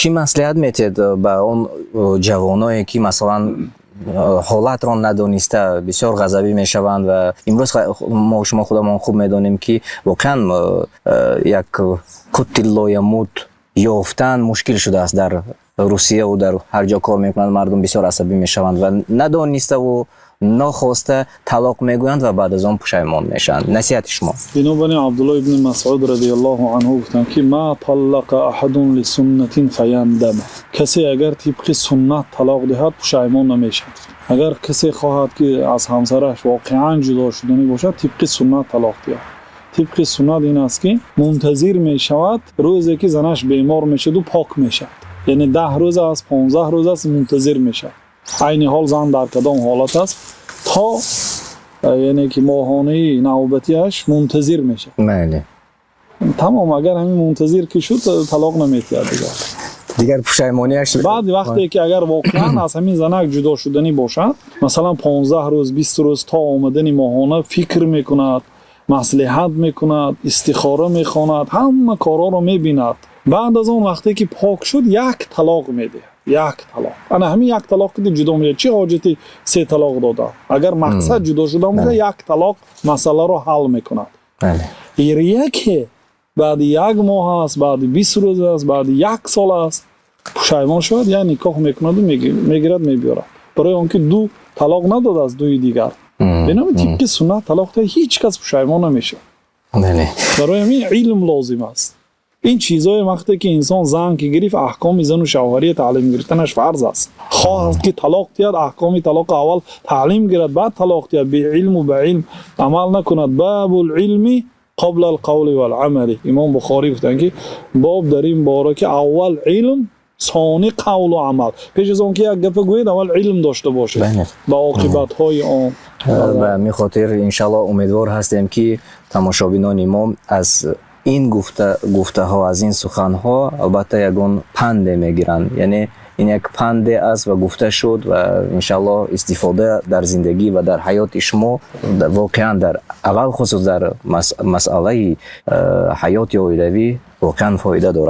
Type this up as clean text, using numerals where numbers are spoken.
Чӣ маслиҳат медиҳед ба он ҷавоное, ки, масалан, ҳолатро надониста бисёр ғазабӣ мешаванд? Ва имрӯз мо шумо худамон хуб медонем, ки воқеан як қути лоямут ёфтан мушкил шудааст дар Русияву дар ҳар ҷо кор мекунанд, мардум бисёр асабӣ мешаванд ва надониставу нохоста талоқ мегӯянд ва баъд аз он пушаймон мешаванд. Насиҳати шумо? Бинобар ин Абдулло ибни Масъуд радиаллоҳу анҳу гуфтанд, ки ما طلق أحد لسنة فيندم. Касе агар тибқи суннат талоқ диҳад, пушаймон намешавад. Агар касе хоҳад, ки аз ҳамсараш воқеан ҷудо шуданӣ бошад, тибқи суннат талоқ диҳад. Тибқи суннат ин аст, ки мунтазир мешавад рӯзе, ки занаш бемор мешаваду пок мешавад, яъне 10 рӯз аст, 15 рӯз аст, мунтазир мешавад, айни ҳол зан дар кадом ҳолат аст, то яъне ки моҳонаи навбатиаш мунтазир мешавад. Тамом, агар ҳамин мунтазир ки шуд, талоқ наметиҳад дигар. Дигар пушаймонияш. Баъди вақте ки агар воқеан аз ҳамин занак ҷудо шуданӣ бошад, масалан, 15 рӯз, 20 рӯз то омадани моҳона фикр мекунад, маслиҳат мекунад, истихора мехонад, ҳама корҳоро мебинад. Баъд аз он вақте ки пок шуд, як талоқ медиҳад, як талоқ. Ана ҳамин як талоқ ки ҷудо мешавад. Чӣ ҳоҷати се талоқ дода? Агар мақсад ҷудо шудан бошад, як талоқ масъаларо ҳал мекунад. Яке баъди як моҳ аст, баъди 20 рӯз аст, баъди як сол аст, пушаймон шавад, як никоҳ мекунаду мегирад, мебиёрад, барои он ки ду талоқ надодааст, дуи дигар. Бинобар тибқи суннат талоқ диҳад, ҳеҷ кас пушаймон намешавад. Барои ҳамин илм лозим аст. Ин чизое вақте ки инсон зан ки гирифт, аҳкоми зану шавҳария таълим гирифтанаш фарз аст. Хоҳад ки талоқ диҳад, аҳкоми талоқи аввал таълим гирад, баъд талоқ диҳад. Беилму ба илм амал накунад. باب العلم قبل القول والعمل. Имом Бухорӣ гуфтанд, ки боб дар ин бора, ки аввал илм, сони қавлу амал. Пеш аз он ки як гапа гӯед, аввал илм дошта бошед ба оқибатҳои он. Ба ҳамин хотир, иншаллоҳ, умедвор ҳастем, ки тамошобинони мо аз ин гуфтаҳо, аз ин суханҳо албатта ягон панде мегиранд, яъне ин як панде аст ва гуфта шуд ва иншаллоҳ истифода дар зиндагӣ ва дар ҳаёти шумо воқеан дар аввал хусус дар масъалаи ҳаёти оилавӣ воқеан фоида дорад.